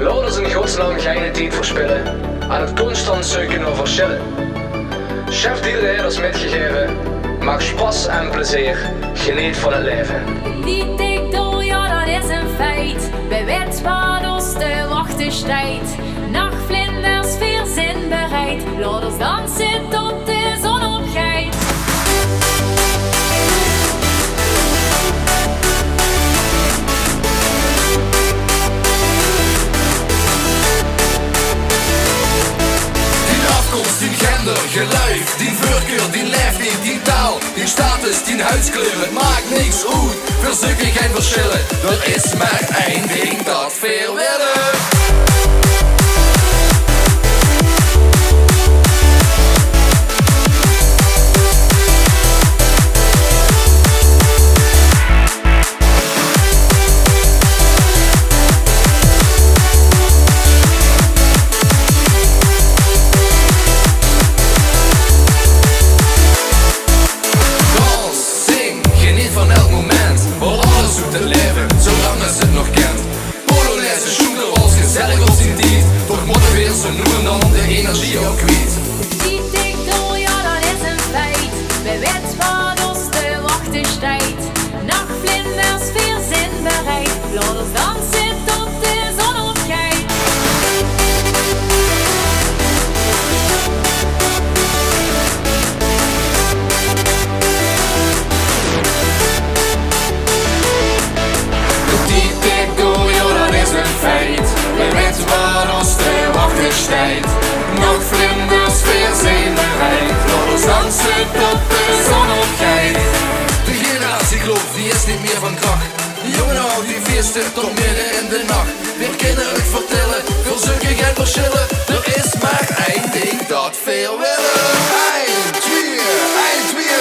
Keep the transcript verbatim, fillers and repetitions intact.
Laot ós in godsnaam geine tied verspille aan 't constant zeuke nao versjille. Sjef die d'r haet ós mitgegaeve, maak sjpas en plezeer, geneet van 't laeve. Die tik door, jao, dat is ein feit. Wae weit waat ós te wachte steit. Nachvlinders, veer zeen bereid. Laot ós danse tot de zon opgeit. Dien aafkóms, dien gender, geluif, dien veurkeur, dien laeftied, dien taal, dien status, dien huidskleur, 't maak niks oet. Veer zeuke gein versjille, d'r is mer ein dink dat veer wille. Dans, zing, geneet van elk moment. Haol alles oet 't laeve, zoelang es se 't nog kèns. Polonaise, sjoeterwals, gezellig op zien tied. Toch mótte veer zo noe en dan de energie ouch kwiet. Die tik door, jao, dat is ein feit. Wae weit waat ós te wachte steit. Nachvlinders, veer zeen bereid. Laot ós danse tot de zon opgeit. De tied tik door, jao, dat is ein feit. Wae weit waat ós te wachte steit. Nachvlinders, veer zeen bereid. Laot ós danse tot de zon opgeit. De generatiekloof, die is neet mieë van krach. Jónge, haoj die fieëste tot midde in de nach. Veer kinne uch vertèlle, veer zeuke gein versjille. D'r is mer ein dink dat veer wille. Ein, twieë, ein, twieë.